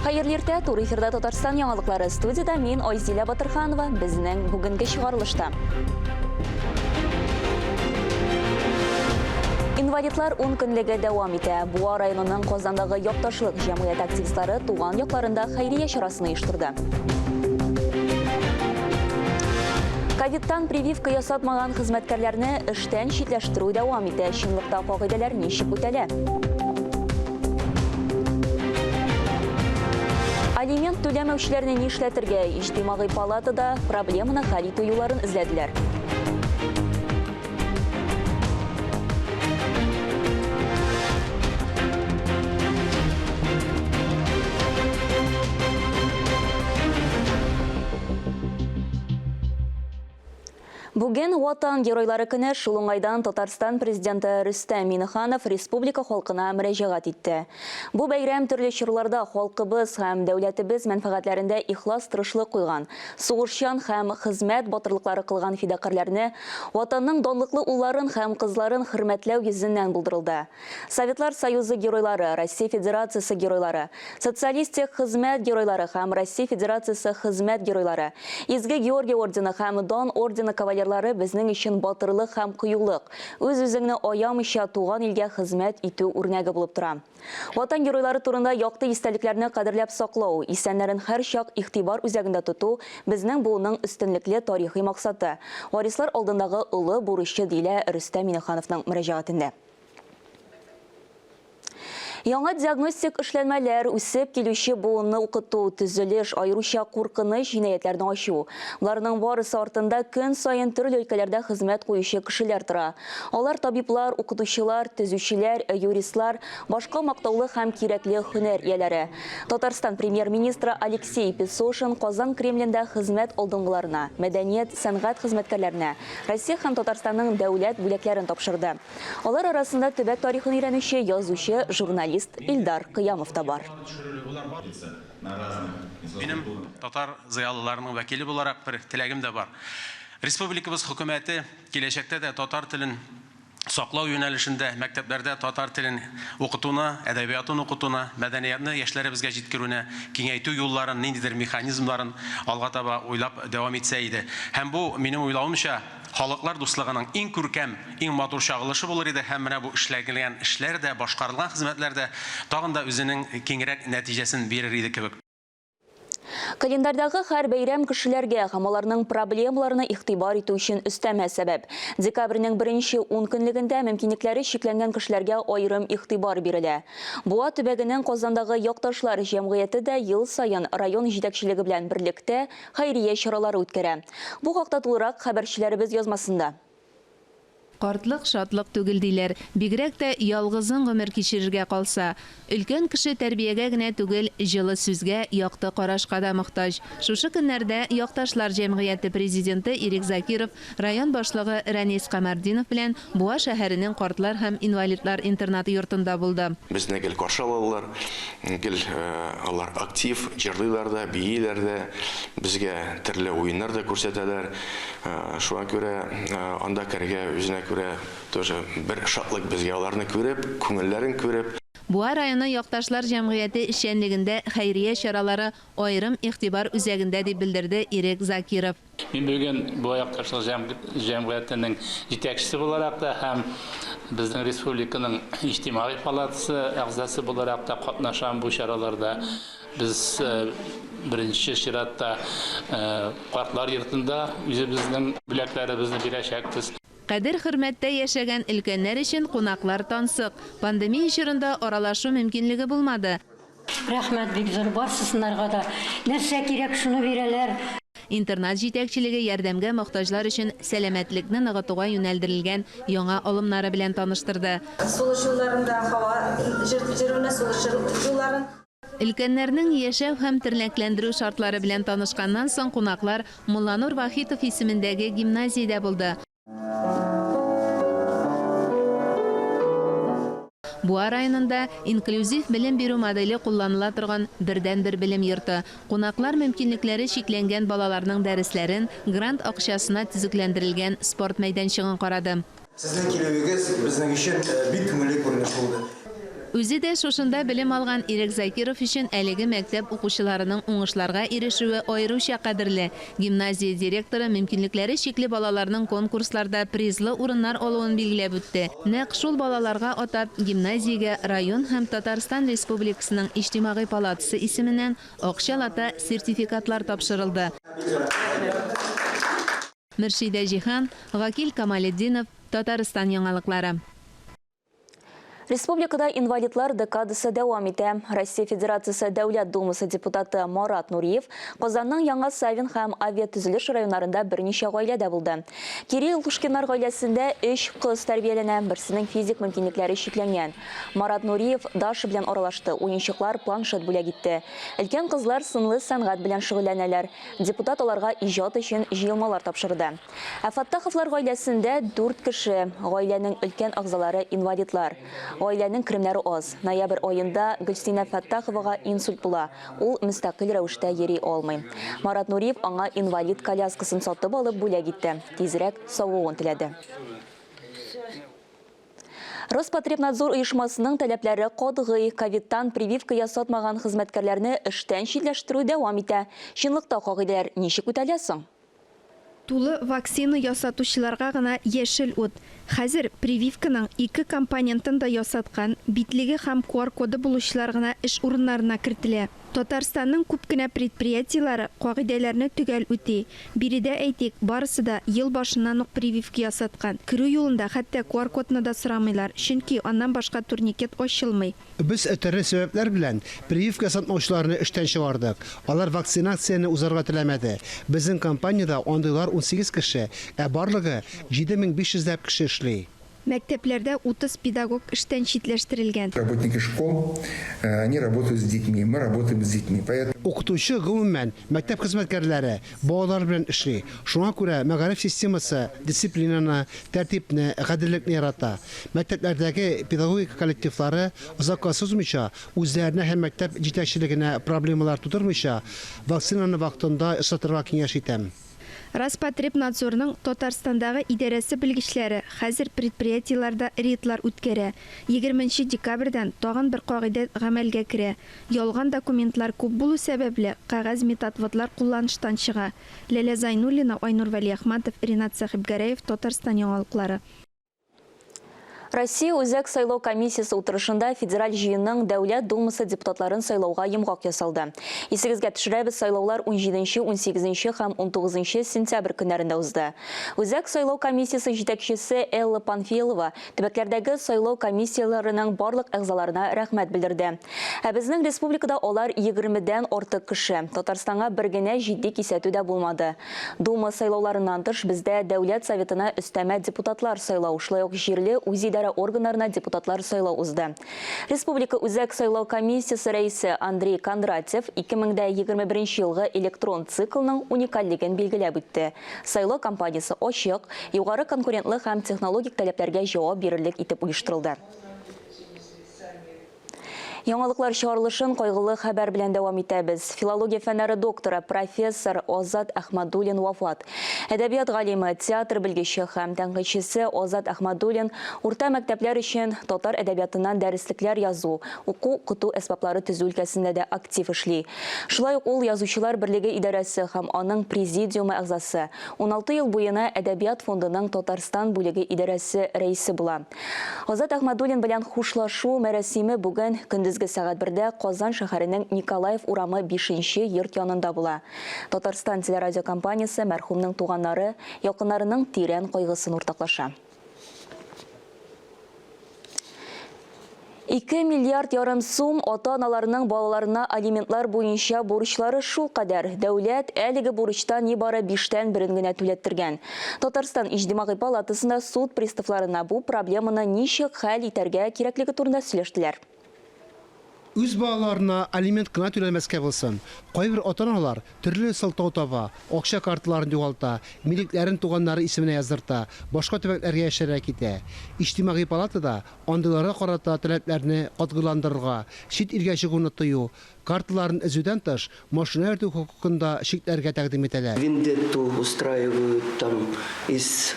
Хәерле иртә, туры эфирда Татарстан яңалыклары. Студиядә мин Айзилә Батырханова, безнең бүгенге чыгарылышта. Инвалидлар ун көнлеге дәвам итә. Буа районының Казандагы якташлык җәмгыяте активистлары туган якларында хәйрия чарасын оештырды. Ковидтан прививка ясатмаган хезмәткәрләрне эштән читләштерү дәвам итә. Чынлыкта кагыйдәләр ничек үтәлә? Алимент түләмәүчеләрне нишләтергә? Иҗтимагый палатада проблеманы хәл итү юлларын эзләделәр. Бүген Ватан геройлары көне, шул уңайдан Татарстан Президенты Рөстәм Миңнеханов республика халкына мөрәҗәгать итте. Бу бәйрәм төрле чорларда халкыбыз һәм дәүләтебез мәнфәгатьләрендә ихлас тырышлык куйган, сугышчан һәм хезмәт батырлыклары кылган фидакарьләрне, Ватанның данлыклы улларын һәм кызларын хөрмәтләү йөзеннән булдырылды. Советлар Союзы Геройлары, Россия Федерациясе Геройлары, Социалистик Хезмәт Геройлары һәм Россия Федерациясе Хезмәт Геройлары, Изге Георгий ордены һәм Дан ордены кавалерлары безнең өчен батырлык һәм кыюлык, үз-үзеңне аямыйча туган илгә хезмәт итү үрнәге булып тора. Ватан геройлары турында якты истәлекләрне кадерләп саклау, исәннәрен һәрчак игътибар үзәгендә тоту, безнең буынның өстенлекле тарихи максаты, варислар алдындагы олы бурычы, диелә Рөстәм Миңнехановның мөрәҗәгатендә. Яңа диагностик эшләнмәләр, үсеп килүче буынны укыту, төзелеш, аеруча куркыныч җинаятьләрне ачу. Боларның барысы артында көн саен төрле өлкәләрдә хезмәт куючы кешеләр тора. Алар табиблар, укытучылар, төзүчеләр, юристлар, башка мактаулы һәм кирәкле һөнәр ияләре. Татарстан Премьер-министры Алексей Песошин Казан Кремлендә хезмәт алдынгыларына, мәдәният, сәнгать хезмәткәрләренә Россия һәм Татарстанның дәүләт бүләкләрен тапшырды. Алар арасында төбәк тарихын өйрәнүче, язучы, журналист Илдар Кыямов та бар. Минем татар зыялыларының вәкиле буларак бер теләгем дә бар. Республикабыз хөкүмәте киләчәктә дә татар телен саклау юнәлешендә мәктәпләрдә татар телен укытуны, әдәбиятын укытуны, мәдәниятны яшьләребезгә җиткерүне киңәйтү юлларын, ниндидер механизмнарын алга таба уйлап дәвам итсә иде. Һәм бу, минем уйлавымча, Халыклар дуслыгының иң күркәм, иң матур чагылышы булыр иде һәм менә бу эшләгелгән эшләр дә, башкарылган хезмәтләр дә тагын да үзенең киңрәк нәтиҗәсен бирер иде кебек. Календарьдагы һәр бәйрәм кешеләргә һәм аларның проблемаларына игътибар итү өчен өстәмә сәбәп. Декабрьнең беренче ункөнлегендә мөмкинлекләре чикләнгән кешеләргә аерым игътибар бирелә. Буа төбәгенең Казандагы Якташлар җәмгыяте дә ел саен район җитәкчелеге белән берлектә хәйрия чаралары үткәрә. Бу хакта тулырак хәбәрчеләребез язмасында. Картлык шатлык түгел, диләр. Бигрәк тә ялгызың гомер кичерергә калса. Өлкән кеше тәрбиягә генә түгел, җылы сүзгә, якты карашка да мохтаҗ. Шушы көннәрдә Якташлар җәмгыяте президенты Ирек Закиров район башлыгы Рәнис Камәртдинов белән Буа шәһәренең картлар һәм инвалидлар интернат-йортында булды. Безне гел каршы алалар, гел алар актив, җырлыйлар да, бииләр дә, безгә төрле уеннар да күрсәтәләр. Шуңа күрә анда керергә үзенә күрә тоже бер шатлык безгә аларны күреп, күңелләрен күреп. Буа районы Якташлар җәмгыяте эшчәнлегендә хәйрия чаралары аерым игътибар үзәгендә, дип белдерде Ирек Закиров. Мин бүген Буа якташлык җәмгыятенең җитәкчесе буларак та һәм безнең республиканың Иҗтимагый палатасы әгъзасы буларак та катнашам бу чараларда. Без беренче чиратта картлар йортында үзебезнең бүләкләребезне бирәчәкбез. Кадер-хөрмәттә яшәгән өлкәннәр өчен кунаклар тансык. Пандемия чорында аралашу мөмкинлеге булмады. Рәхмәт бик зур барсысыннарга да. Нәрсә кирәк, шуны бирәләр. Интернат җитәкчелеге ярдәмгә мохтаҗлар өчен сәламәтлекне ныгытуга юнәлдерелгән яңа алымнары белән таныштырды. Сулыш юлларында һава җырүне, сулыш юлларын. Өлкәннәрнең яшәү һәм тернәкләндерү шартлары белән танышканнан соң кунаклар Мулланур Вахитов исемендәге гимназиядә булды. Буа районында инклюзив белем бирү моделе кулланыла торган бердәнбер белем йорты. Кунаклар мөмкинлекләре чикләнгән балаларның дәресләрен, грант акчасына төзекләндерелгән спорт мәйданчыгын карады. Сезнең килүегез безнең өчен бик күңелле күренеш булды. Үзе дә шушында белем алган Ирек Закиров өчен әлеге мәктәп укучыларының уңышларга ирешүе аеруча кадерле. Гимназия директоры мөмкинлекләре чикле балаларның конкурсларда призлы урыннар алуын билгеләп үтте. Нәкъ шул балаларга атап, гимназиягә район һәм Татарстан Республикасының Иҗтимагый палатасы исеменнән акчалата сертификатлар тапшырылды. Мөршидә Җиһан, Гакил Камалетдинов, Татарстан яңалыклары. Республикада инвалидлар декадасы дәвам итә. Россия Федерациясе Дәүләт Думасы депутаты Марат Нуриев Казанның Яңа Савин һәм Авиатөзелеш районнарында берничә гаиләдә булды. Кирилл Лушкиннар гаиләсендә өч кыз тәрбияләнә, берсенең физик мөмкинлекләре чикләнгән. Марат Нуриев Даша белән аралашты, уенчыклар, планшет бүләк итте. Өлкән кызлар сынлы сәнгать белән шөгыльләнәләр. Депутат аларга иҗат өчен җыелмалар тапшырды. Ә Фаттаховлар гаиләсендә дүрт кеше. Гаиләнең өлкән әгъзалары инвалидлар. Гаиләнең керемнәре аз. Ноябрь аенда Гөлсинә Фәттаховага инсульт була, ул мөстәкыйль рәвештә йөри алмый. Марат Нуриев аңа инвалид коляскасын сатып алып бүләк итте, тизрәк савыгуын теләде. Роспотребнадзор оешмасының таләпләре катгый, ковидтан прививка ясатмаган хезмәткәрләрне эштән читләштерү дәвам итә. Чынлыкта кагыйдәләр ничек үтәлә соң? Тулы вакцина ясатучыларга гына яшел ут. Хәзер прививканың ике компонентын да ясаткан, битлеге һәм QR-коды булучылар гына эш урыннарына кертелә. Татарстанның күп кенә предприятиеләре кагыйдәләрне төгәл үти. Биредә, әйтик, барысы да ел башыннан ук прививка ясаткан. Керү юлында хәтта QR-кодны да сорамыйлар, чөнки аннан башка турникет ачылмый. Без төрле сәбәпләр белән прививка ясатмаучыларны эштән чыгардык. Алар вакцинацияне узарга теләмәде. Безнең компаниядә андыйлар 18 кеше, ә барлыгы 7500 ләп кеше эшли. Мәктәпләрдә 30 педагог эштән читләштерелгән. Работники школ, они работают с детьми, мы работаем с детьми, поэтому. Укытучы, гомумән, мәктәп хезмәткәрләре балалар белән эшли. Шуңа күрә мәгариф системасы дисциплинаны, тәртипне, гаделлекне ярата. Мәктәпләрдәге педагогика коллективлары озакка сузмыйча, үзләренә һәм мәктәп җитәкчелегенә проблемалар тудырмыйча, вакцинаны вакытында ясатырга киңәш итәм. Роспотребнадзорның Татарстандагы идарәсе белгечләре хәзер предприятиеләрдә рейдлар үткәрә. Егерменче декабрьдән тагын бер кагыйдә гамәлгә керә, ялган документлар күп булу сәбәпле, кәгазь медотводлар кулланыштан чыга. Ләлә Зайнуллина, Айнур Вәлиәхмәтов, Ринат Сәхибгәрәев, Татарстан яңалыклары. Россия Үзәк сайлау комиссиясе утырышында Федераль Җыенның Дәүләт Думасы депутатларын сайлауга йомгак ясалды. Исегезгә төшерәбез, сайлаулар унҗиденче, унсигезенче һәм унтугызынчы сентябрь көннәрендә узды. Үзәк сайлау комиссиясе җитәкчесе Элла Панфилова төбәкләрдәге сайлау комиссияләренең барлык әгъзаларына рәхмәт белдерде. Ә безнең республикада алар егермедән артык кеше. Татарстанга бер генә җитди кисәтү дә булмады. Дума сайлауларыннан тыш, бездә Дәүләт Советына өстәмә депутатлар сайлау, шулай ук җирле үзидарә органнарына депутатлар сайлау узды. Республика Үзәк сайлау комиссиясе рәисе Андрей Кондратьев 2021 елгы электрон циклның уникальлеген билгеләп үтте. Сайлау кампаниясе ачык, югары конкурентлы һәм технологик таләпләргә җавап бирерлек итеп оештырылды. Яңалыклар чыгарылышын кайгылы хәбәр белән дәвам итәбез. Филология фәннәре докторы, профессор Азат Әхмәдуллин вафат. Әдәбият галиме, театр белгече һәм тәнкыйтьчесе Азат Әхмәдуллин урта мәктәпләр өчен татар әдәбиятыннан дәреслекләр язу, уку-укыту әсбаплары төзү өлкәсендә дә актив эшли. Шулай ук ул Язучылар берлеге идарәсе һәм аның президиумы әгъзасы, 16 ел буена Әдәбият фондының Татарстан бүлеге идарәсе рәисе була. Азат Әхмәдуллин белән хушлашу мәрасиме бүген көндезге сәгать бердә Казан шәһәренең Николаев урамы бишенче йорт янында була. Татарстан телерадиокомпаниясе мәрхүмнең туганнары, якыннарының тирән кайгысын уртаклаша. 2 миллиард ярым сум ата-аналарның балаларына алиментлар буенча бурычлары шулкадәр. Дәүләт әлеге бурычтан нибары биштән берен генә түләттергән. Татарстан Иҗтимагый палатасында суд приставларына бу проблеманы ничек хәл итәргә кирәклеге турында сөйләштеләр. Үз балаларына алимент кына түләмәскә булсын. Кайбер ата-аналар төрле сылтау таба, акча карталарын югалта, милекләрен туганнары исеменә яздырта, башка төбәкләргә яшәргә китә. Иҗтимагый палатада Андыйларга карата таләпләрне катгыйландырырга, чит илгә чыгуны тыю, карталарын өзүдән тыш, машина йөртү хокукын да чикләргә тәкъдим итәләр. Вендетту устраивают там из.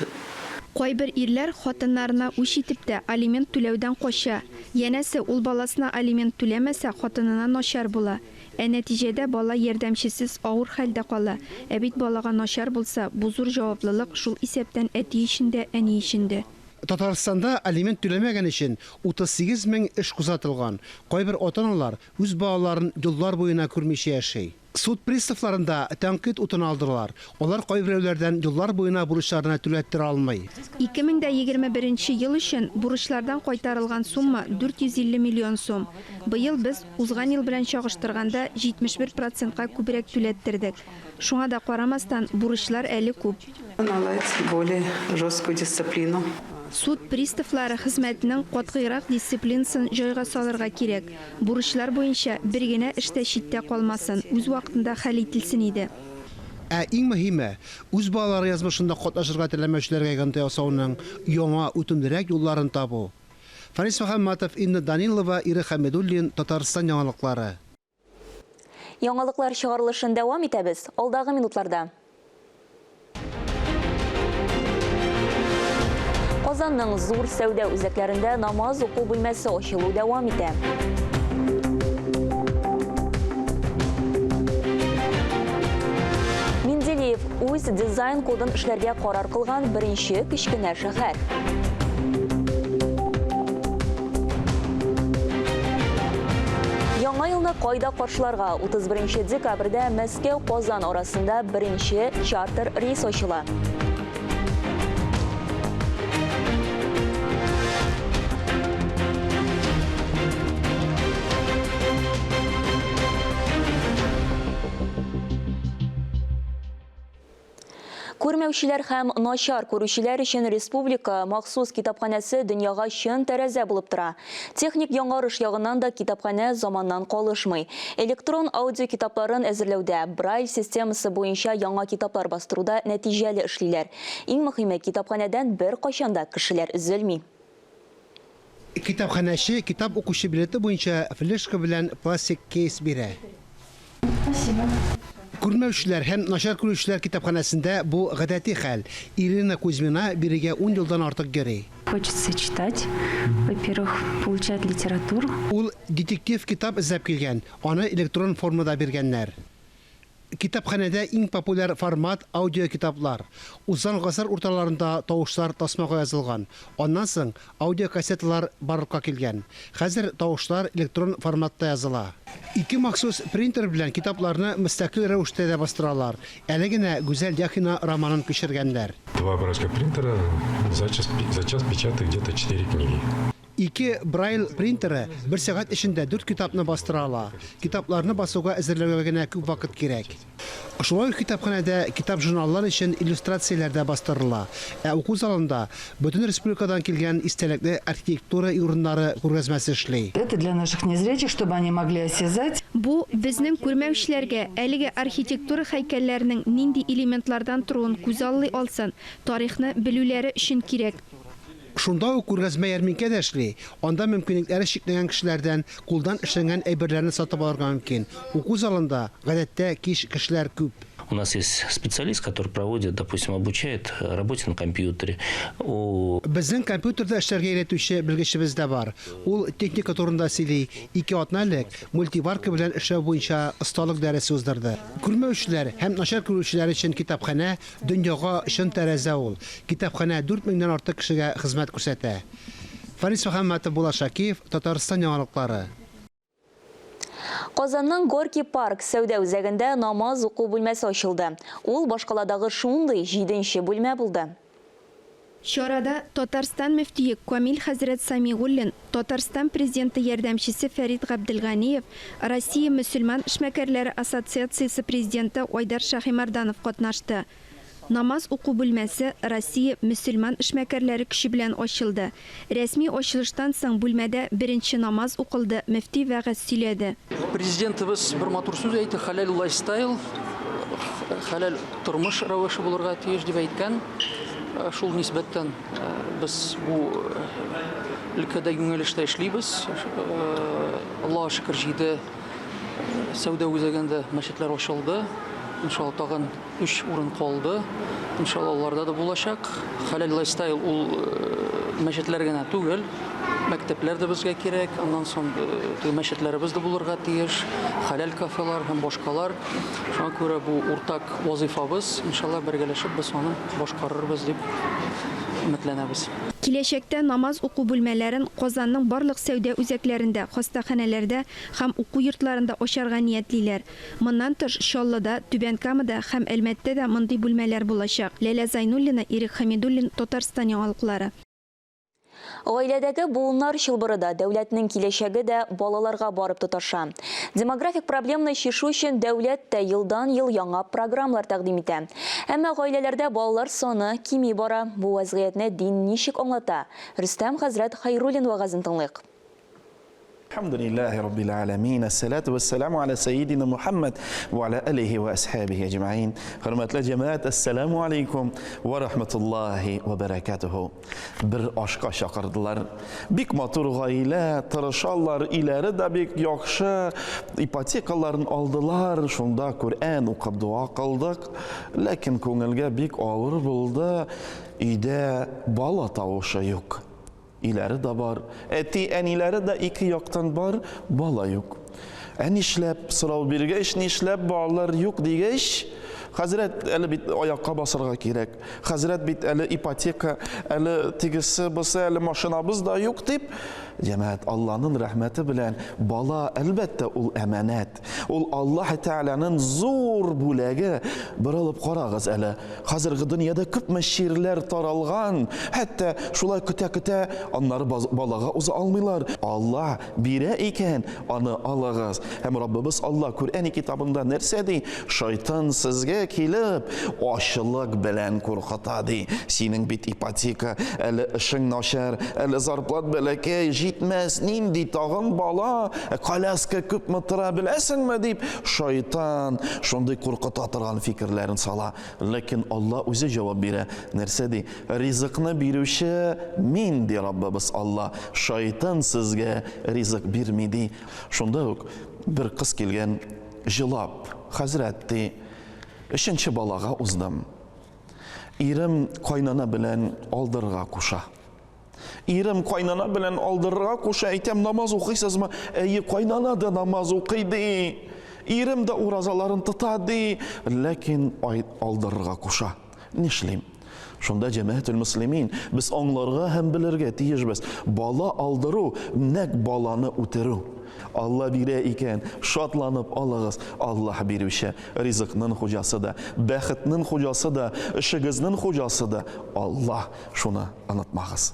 Кайбер ирләр хатыннарына үч итеп тә алимент түләүдән кача. Янәсе, ул баласына алимент түләмәсә, хатынына начар була. Ә нәтиҗәдә бала ярдәмчесез авыр хәлдә кала. Ә бит балага начар булса, бу зур җаваплылык, шул исәптән әти өчен дә, әни өчен дә. Татарстанда алимент түләмәгән өчен 38 мең эш кузгатылган. Кайбер ата-аналар үз балаларын еллар буена күрмичә яши. Суд приставларын да тәнкыйть утына алдылар. Алар кайберәүләрдән еллар буена бурычларны түләттерә алмый. 2021 нче ел өчен бурычлардан кайтарылган сумма 450 миллион сум. Быел без, узган ел белән чагыштырганда, 71 процентка күбрәк түләттердек. Шуңа да карамастан, бурычлар әле күп. Наладить более жесткую дисциплину. Суд приставлары хезмәтенең катгыйрак дисциплинасын җайга салырга кирәк. Бурычлар буенча бер генә эш тә читтә калмасын, үз вакытында хәл ителсен иде. Ә иң мөһиме, үз балалары язмышында катнашырга теләмәүчеләргә йогынты ясауның яңа, үтемлерәк юлларын табу. Фәнис Мөхәммәтов, Инна Данилова, Ирек Хәмидуллин, Татарстан яңалыклары. Яңалыклар чыгарылышын дәвам итәбез. Алдагы минутларда. Казанның зур сәүдә үзәкләрендә намаз уку бүлмәсе ачылу дәвам итә. Менделеев үз дизайн кодын эшләргә карар кылган беренче кечкенә шәһәр. Яңа елны кайда каршыларга? 31 декабрьдә Мәскәү-Казан арасында беренче чартер рейс ачыла. Күрмәүчеләр һәм начар күрүчеләр өчен республика махсус китапханәсе дөньяга чын тәрәзә булып тора. Техник яңарыш ягыннан да китапханә заманнан калышмый. Электрон аудиокитапларын әзерләүдә, Брайль системасы буенча яңа китаплар бастыруда нәтиҗәле эшлиләр. Иң мөхиме, китапханәдән беркайчан да кешеләр өзелми. Китапханәче китап укучы билеты буенча флешка белән пластик кейс бирә. Спасибо. Күрмәүчеләр һәм начар күрүчеләр китапханәсендә бу гадәти хәл. Ирина Кузьмина бирегә ун елдан артык йөри. Хочется читать, во-первых, получать литературу. Ул детектив китап эзләп килгән, аны электрон формада биргәннәр. Китапханәдә иң популяр формат, аудиокитаплар. Узган гасыр урталарында тавышлар тасмага язылган. Аннан соң аудиокассеталар барлыкка килгән. Хәзер тавышлар электрон форматта языла. Ике махсус принтер белән китапларны мөстәкыйль рәвештә дә бастыралар. Әле генә Гүзәл Яхина романын күчергәннәр. Два брайлевских принтера за час, за час печатают где-то четыре книги. Ике Брайль принтеры бер сәгать эчендә дүрт китапны бастыра ала. Китапларны басуга әзерләүгә генә күп вакыт кирәк. Шулай ук китапханәдә китап-журналлар өчен иллюстрацияләр дә бастырыла. Ә уку залында бөтен республикадан килгән истәлекле архитектура урыннары күргәзмәсе эшли. Это для наших незрячих, чтобы они могли осязать. Бу, безнең күрмәүчеләргә әлеге архитектура һәйкәлләренең нинди элементлардан торуын күзаллый алсын, тарихны белүләре өчен кирәк. Шунда ук күргәзмә-ярминкә дә эшли. Анда мөмкинлекләре чикләнгән кешеләрдән кулдан эшләнгән әйберләрне сатып алырга мөмкин. Уку залында, гадәттә, кич кешеләр күп. У нас есть специалист, который проводит, допустим, обучает работе на компьютере. У Безнең компьютерда эшләргә өйрәтүче белгечебез дә бар. Ул техника турында сөйли. Ике атна элек мультиварка белән эшләү буенча осталык дәресе уздырды. Күрмәүчеләр һәм начар күрүчеләр өчен китапханә, Дөньяга чын тәрәзә ул. Китапханә 4000 нән артык кешегә хезмәт күрсәтә. Фарис Мөхәммәтов, Булат Шакиев, Татарстан яңалыклары. Казанның Горький парк сәүдә үзәгендә намаз уку бүлмәсе ачылды. Ул башкаладагы шундый җиденче бүлмә булды. Чарада Татарстан мөфтие Камил хәзрәт Самигуллин, Татарстан Президенты ярдәмчесе Фәрит Габделганиев, Россия мөселман эшмәкәрләре ассоциациясе президенты Айдар Шаһимәрданов катнашты. Намаз уку бүлмәсе Россия мөселман эшмәкәрләре көче белән ачылды. Рәсми ачылыштан соң бүлмәдә беренче намаз укылды, мөфти вәгазь сөйләде. Президентыбыз бер матур сүз әйтте, хәләл лайфстайл, хәләл тормыш рәвеше булырга тиеш дип әйткән. Шул нисбәттән без бу өлкәдә юнәлештә эшлибез. Аллаһка шөкер, җиде сәүдә үзәгендә мәчетләр ачылды. Иншалла, тагын өч урын калды. Иншалла, аларда да булачак. Хәләл лайфстайл ул мәчетләр генә түгел, мәктәпләр дә безгә кирәк. Аннан соң теге мәчетләребез дә булырга тиеш, хәләл кафелар һәм башкалар. Шуңа күрә бу уртак вазыйфабыз. Иншалла, бергәләшеп без аны башкарырбыз дип өметләнәбез. Киләчәктә намаз уку бүлмәләрен Казанның барлык сәүдә үзәкләрендә, хастаханәләрдә һәм уку йортларында ачарга ниятлиләр. Моннан тыш, Чаллыда, Түбән Камада һәм Әлмәттә дә мондый бүлмәләр булачак. Ләлә Зайнуллина, Ирек Хәмидуллин, Татарстан яңалыклары. Гаиләдәге буыннар чылбыры да, дәүләтнең киләчәге дә балаларга барып тоташа. Демографик проблеманы чишү өчен дәүләт тә елдан-ел яңа программалар тәкъдим итә. Әмма гаиләләрдә балалар саны кими бара. Бу вәзгыятьне дин ничек аңлата? Рөстәм хәзрәт Хәйруллин вәгазен тыңлыйк. Әлхәмдүлилләһи раббил галәмин, әссәлату вәссәламу аля сәйидина Мухәммәд вә аля алихи вә әсхабихи әҗмәгыйн. Хөрмәтле җәмәгать, әссәламу алейкум вә рахматуллаһи вә бәрәкәтүһү. Бер ашка чакырдылар. Бик матур гаилә, тырышалар, өйләре дә бик яхшы, ипотекаларын алдылар. Шунда Коръән укып дога кылдык. Ләкин күңелгә бик авыр булды, өйдә бала тавышы юк. Өйләре дә бар, әти-әниләре дә ике яктан бар, бала юк. Ә нишләп, сорау биргәч, нишләп балалар юк дигәч, хәзрәт, әле бит аякка басарга кирәк, хәзрәт бит әле ипотека, әле тегесе, бусы, әле машинабыз да юк дип, җәмәгать, Алланың рәхмәте белән бала, әлбәттә, ул әманәт. Ул Аллаһ Тәгаләнең зур бүләге. Борылып карагыз әле, хәзерге дөньяда күпме чирләр таралган, хәтта шулай көтә-көтә, аннары балага уза алмыйлар. Аллаһ бирә икән, аны алыгыз. Һәм Раббыбыз Аллаһ Коръәни китабында нәрсә ди? Шайтан сезгә килеп, ачлык белән куркыта ди. Синең бит ипотека, әле эшең начар, әле зарплат бәләкәй, җитмәс, нинди тагын бала, ә коляска күпме тора беләсеңме, дип, шайтан шундый куркыта торган фикерләрен сала. Ләкин Алла үзе җавап бирә. Нәрсә ди? Ризыкны бирүче мин, ди Раббыбыз Алла. Шайтан сезгә ризык бирми, ди. Шунда ук бер кыз килгән, җылап, Хәзрәт, ди, өченче балага уздым. Ирем кайнана белән алдырырга куша. Ирем кайнана белән алдырырга куша, әйтәм, намаз укыйсызмы? Әйе, кайнана да намаз укый, ди. Ирем дә уразаларын тота, ди. Ләкин алдырырга куша. Нишлим? Шунда җәмәгател мөслимин, без аңларга һәм белергә тиешбез. Бала алдыру, нәкъ баланы үтерү. Алла бирә икән, шатланып алыгыз. Аллаһ бирүче, ризыкның хуҗасы да, бәхетнең хуҗасы да, эшегезнең хуҗасы да Аллаһ. Шуны онытмагыз.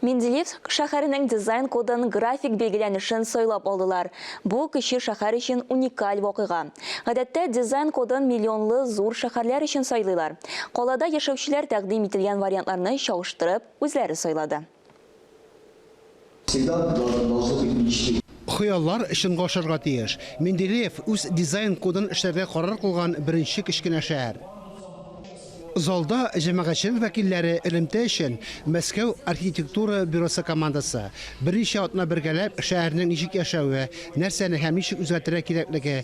Менделеевск шәһәренең дизайн кодын график билгеләнешен сайлап алдылар. Бу кече шәһәр өчен уникаль вакыйга. Гадәттә, дизайн кодын миллионлы зур шәһәрләр өчен сайлыйлар. Калада яшәүчеләр тәкъдим ителгән вариантларны чагыштырып, үзләре сайлады. Всегда должны быть мечты. Хыяллар чынга ашарга тиеш. Менделеев үз дизайн кодын эшләргә карар кылган беренче кечкенә шәһәр. Залда җәмәгатьчелек вәкилләре элемтә өчен Мәскәү архитектура бюросы командасы. Берничә атна бергәләп шәһәрнең ничек яшәве, нәрсәне һәм ничек үзгәртергә кирәклеге,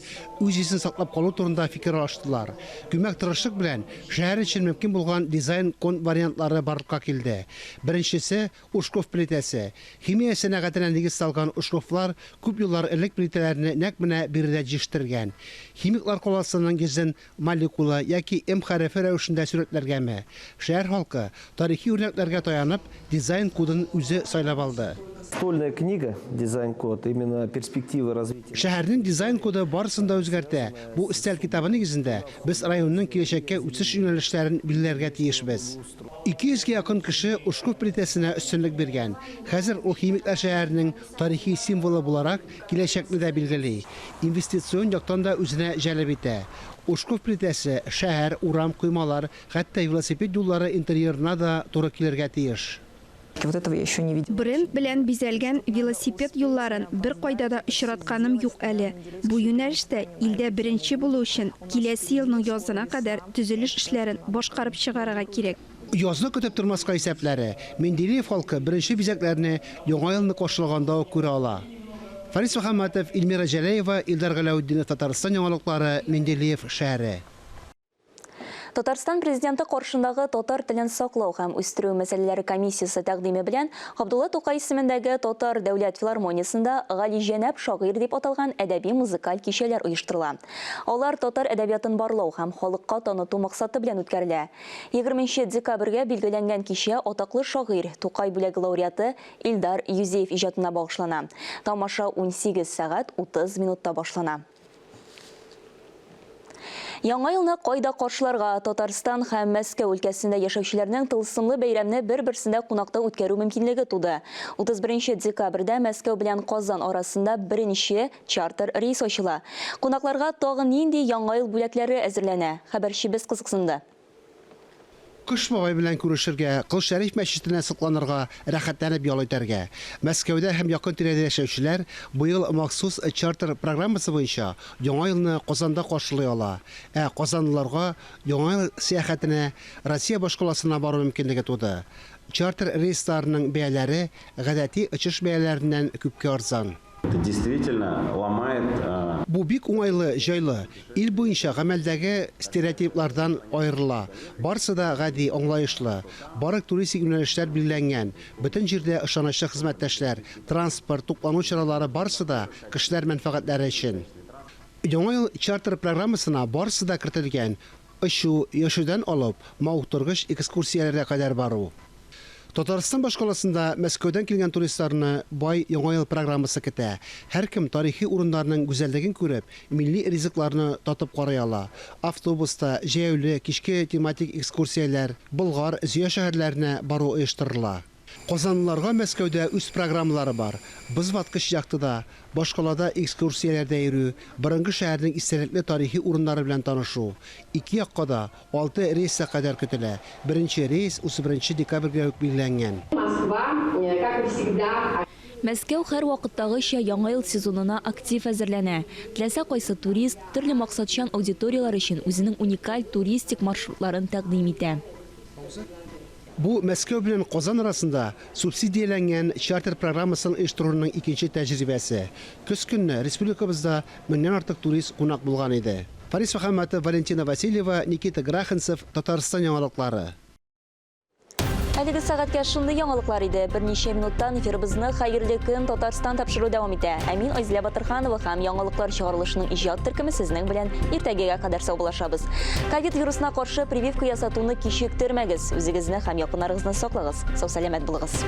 үз йөзен саклап калу турында фикер алыштылар. Күмәк тырышлык белән шәһәр өчен мөмкин булган дизайн-код вариантлары барлыкка килде. Беренчесе, Ушков плитәсе. Химия сәнәгатенә нигез салган Ушковлар күп еллар элек плитәләрне нәкъ менә биредә җитештергән. Химиклар каласының йөзен молекула яки М хәрефе рәвешендә сурәтләргәме? Шәһәр халкы, тарихи үрнәкләргә таянып, дизайн кодын үзе сайлап алды. Настольная книга Дизайн-код, именно перспективы развития. Шәһәрнең дизайн коды барысын да үзгәртә. Бу өстәл китабы нигезендә без районның киләчәккә үсеш юнәлешләрен билгеләргә тиешбез. 200 гә якын кеше Ушков плитәсенә өстенлек биргән. Хәзер ул химиклар шәһәренең тарихи символы буларак киләчәкне дә билгели, инвестицион яктан да үзенә җәлеп итә. Ушков плитәсе шәһәр, урам, коймалар, хәтта велосипед юллары интерьерына да туры килергә тиеш. Вот этого я еще не видела. Бренд белән бизәлгән велосипед юлларын беркайда да очратканым юк әле. Бу юнәлештә илдә беренче булу өчен киләсе елның язына кадәр төзелеш эшләрен башкарып чыгарырга кирәк. Язны көтеп тормаска исәпләре. Менделеев халкы беренче бизәкләрне Яңа елны каршылаганда ук күрә ала. Фарис Мөхәммәтов, Эльмира Җәләева, Илдар Галәүтдинов, Татарстан яңалыклары, Менделеев шәһәре. Татарстан Президенты каршындагы татар телен саклау һәм үстерү мәсьәләләре комиссиясе тәкъдиме белән Габдулла Тукай исемендәге Татар дәүләт филармониясендә Галиҗәнәп шагыйрь дип аталган әдәби-музыкаль кичәләр оештырыла. Алар татар әдәбиятын барлау һәм халыкка таныту максаты белән үткәрелә. Егерменче декабрьгә билгеләнгән кичә атаклы шагыйрь, Тукай бүләге лауреаты Илдар Юзеев иҗатына багышлана. Тамаша 18 сәгать 30 минутта башлана. Яңа елны кайда каршыларга? Татарстан һәм Мәскәү өлкәсендә яшәүчеләрнең тылсымлы бәйрәмне бер-берсендә кунакта үткәрү мөмкинлеге туды. 31 декабрьдә Мәскәү белән Казан арасында беренче чартер рейс ачыла. Кунакларга тагын нинди Яңа ел бүләкләре әзерләнә? Хәбәрчебез кызыксынды. Кыш бабай белән күрешергә, Кол Шәриф мәчетенә сокланырга, рәхәтләнеп ял итәргә. Мәскәүдә һәм якын-тирәдә яшәүчеләр быел махсус чартер программасы буенча Яңа елны Казанда каршылый ала. Ә казанлыларга Яңа ел сәяхәтенә Россия башкаласына бару мөмкинлеге туды. Чартер рейсларының бәяләре гадәти очыш бәяләреннән күпкә арзан. Это действительно ломает. Бу бик уңайлы, җайлы. Ил буенча гамәлдәге стереотиплардан аерыла. Барысы да гади, аңлаешлы. Бары туристик юнәлешләр билгеләнгән. Бөтен җирдә ышанычлы хезмәттәшләр, транспорт, туклану чаралары барысы да кешеләр мәнфәгатьләре өчен. Яңа ел чартер программасына барысы да кертелгән, очу, яшәүдән алып, мавыктыргыч экскурсияләргә кадәр бару. Татарстан башкаласында Мәскәүдән килгән туристларны бай Яңа ел программасы көтә. Һәркем тарихи урыннарның гүзәллеген күреп, милли ризыкларны татып карый ала. Автобуста, җәяүле, кичке тематик экскурсияләр, Болгар, Зөя шәһәрләренә бару оештырыла. Казанлыларга Мәскәүдә үз программалары бар. Бозваткыч яхтада, башкалада экскурсияләрдә йөрү, борынгы шәһәрнең истәлекле тарихи урыннары белән танышу. Ике якка да Алты рейска кадәр көтелә. Беренче рейс 31 декабрьгә үк билгеләнгән. Москва, как и всегда. Мәскәү һәрвакыттагыча Яңа ел сезонына актив әзерләнә. Теләсә кайсы турист, төрле максатчан аудиторияләр өчен үзенең уникаль туристик маршрутларын тәкъдим итә. Бу Мәскәү белән Казан арасында субсидияләнгән чартер программасын оештыруның икенче тәҗрибәсе. Көз көнне республикабызда меңнән артык турист кунак булган иде. Фарис Мөхәммәтов, Валентина Васильева, Никита Граханцев, Татарстан яңалыклары. Әлеге сәгатькә шундый яңалыклар иде. Берничә минуттан эфирыбызны Хәерле көн, Татарстан тапшыруы дәвам итә. Ә мин Айзилә Батырханова һәм яңалыклар чыгарылышының иҗат төркеме сезнең белән иртәгәгә кадәр саубуллашабыз. Ковид вирусына каршы прививка ясатуны кичектермәгез. Үзегезне һәм якыннарыгызны саклагыз. Сау-сәламәт булыгыз.